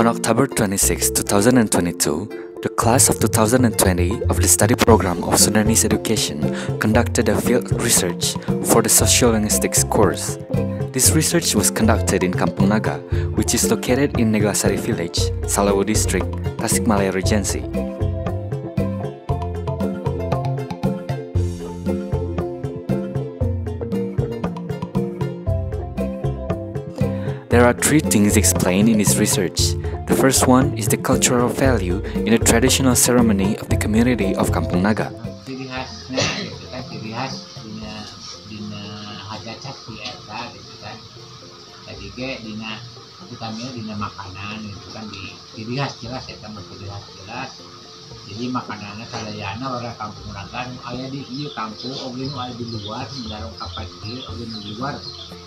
On October 26, 2022, the class of 2020 of the study program of Sundanese Education conducted a field research for the sociolinguistics course. This research was conducted in Kampung Naga, which is located in Neglasari Village, Salawu District, Tasikmalaya Regency. There are three things explained in this research. The first one is the cultural value in the traditional ceremony of the community of Kampung Naga. Ciri khasnya gitu kan, ciri khas dina hajat di eta gitu kan. Tadi ge dina utamanya dina makanan gitu kan, di ciri khas jelas eta mah, ciri khas jelas. Jadi makanannya sadayana warga Kampung Naga nu aya di ieu kampung oge nu aya di luar mendarong kapan ieu oge nu di luar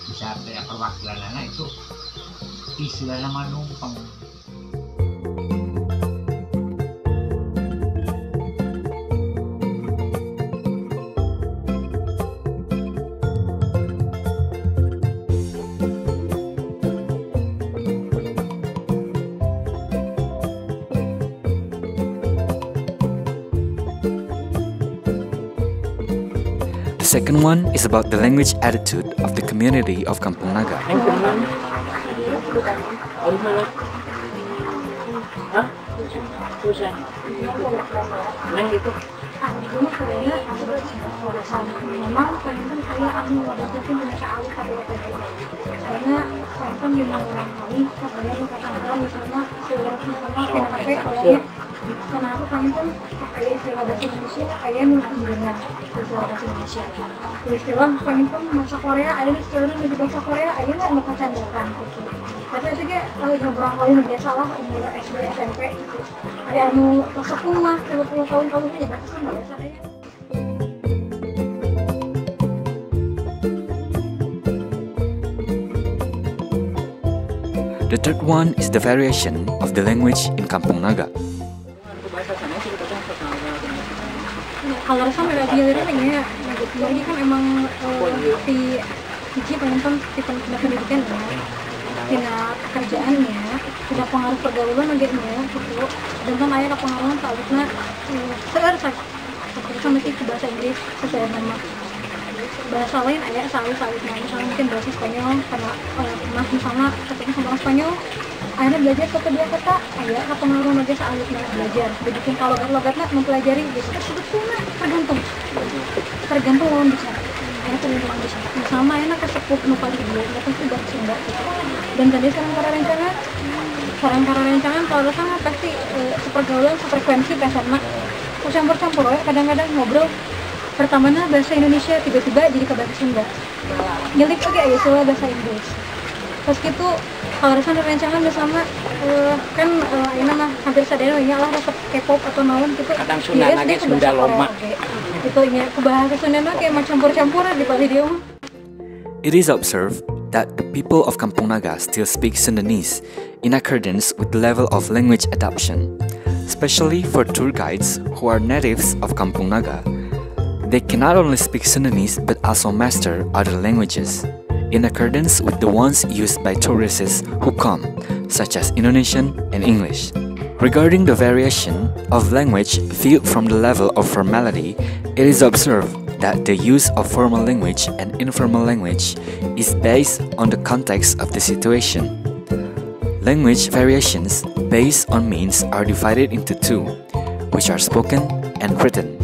bisa aya perwakilanana itu istilahna mah numpang. The second one is about the language attitude of the community of Kampung Naga. Kenapa kami pun pakai istilah bahasa Indonesia, kayak menggunakan istilah bahasa Indonesia. Istilah kami pun bahasa Korea, ada istilah di bahasa Korea, ada nggak mau kecanduan gitu. Tapi itu kayak ngobrol kali biasa lah, umur SD, SMP gitu. Ada anu sepuh lah, 30 tahun kamu punya bahasa biasa aja. The third one is the variation of the language in Kampung Naga. Kalau rasa beda gilirannya ya, lagi kan emang di hiji penonton di pendidikan ya, tina pekerjaannya, tidak pengaruh pergaulan agaknya gitu, dan kan ayah kepengaruhan talutna seueur sama sih ke bahasa Inggris sesuai nama bahasa lain ayah selalu misalnya mungkin bahasa Spanyol karena pernah misalnya ketemu sama orang Spanyol akhirnya belajar satu dua kata ayah kepengaruhan aja saalutna belajar begitu kalau logatnya mempelajari gitu sebetulnya tergantung lawan bicara ayah tergantung lawan bicara sama enak kesepuh nu paling dia nggak tentu bahasa Sunda gitu. Dan tadi sekarang para rencangan kalau sama pasti sepergaulan sefrekuensi sama campur-campur ya kadang-kadang ngobrol pertamanya bahasa Indonesia tiba-tiba jadi ke bahasa Sunda nyelip oke ya soalnya bahasa Inggris terus gitu kalau rencana rencangan bersama kan ini mah hampir sadar ya lah resep K-pop atau naon gitu kadang Sunda lagi Sunda loma gitu nya ke bahasa Sunda mah kayak macam campur-campur di bali dia mah. It is observed that the people of Kampung Naga still speak Sundanese in accordance with the level of language adoption, especially for tour guides who are natives of Kampung Naga. They can not only speak Sundanese but also master other languages, in accordance with the ones used by tourists who come, such as Indonesian and English. Regarding the variation of language viewed from the level of formality, it is observed that the use of formal language and informal language is based on the context of the situation. Language variations based on means are divided into two, which are spoken and written.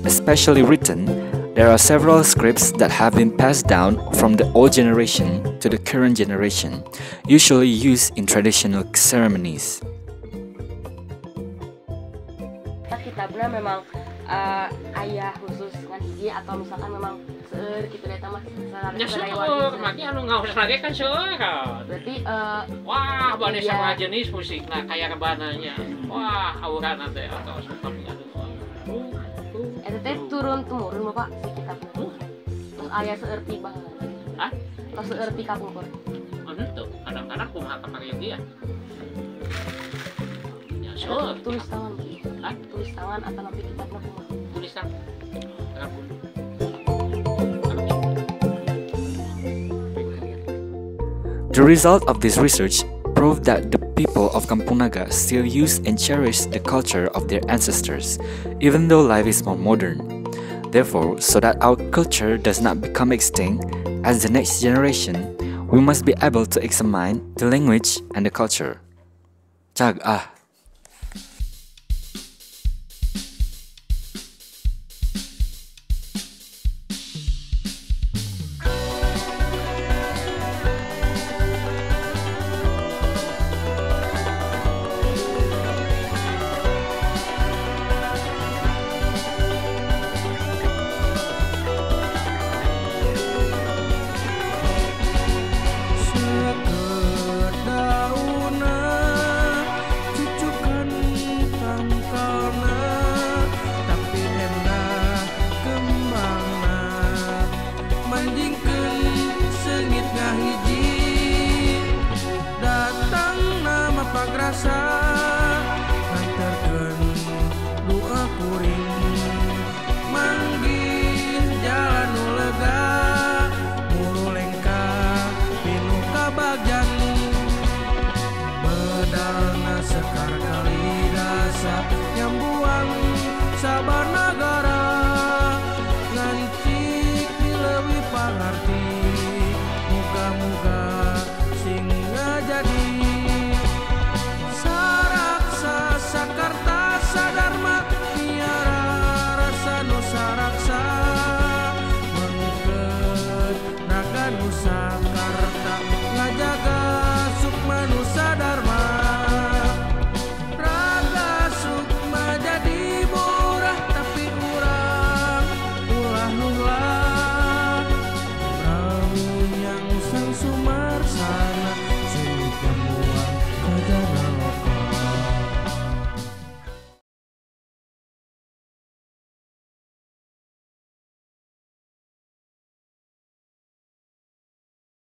Especially written, there are several scripts that have been passed down from the old generation to the current generation, usually used in traditional ceremonies. Kitabnya memang ayah khusus ngan hiji atau misalkan memang seueur kitu eta mah ya seueur mah anu ngaos lagi kan seueur. Berarti wah bade sabaraha jenis musikna kaya rebananya. Wah aurana teh atau tapi anu eta teh turun temurun Bapak si kitabna. Terus aya seueur ti baheula. Hah? Tos seueur ti kapungkur. Anu tuh kadang-kadang kumaha kamari dia. Ya seueur. Tulis tangan. Hah? Tulis tangan atau nanti kitabna kumaha? Tulis tangan. The result of this research proved that the people of Kampung Naga still use and cherish the culture of their ancestors, even though life is more modern. Therefore, so that our culture does not become extinct, as the next generation, we must be able to examine the language and the culture. Cag ah! Sekar kalidasa nyambuang sabana.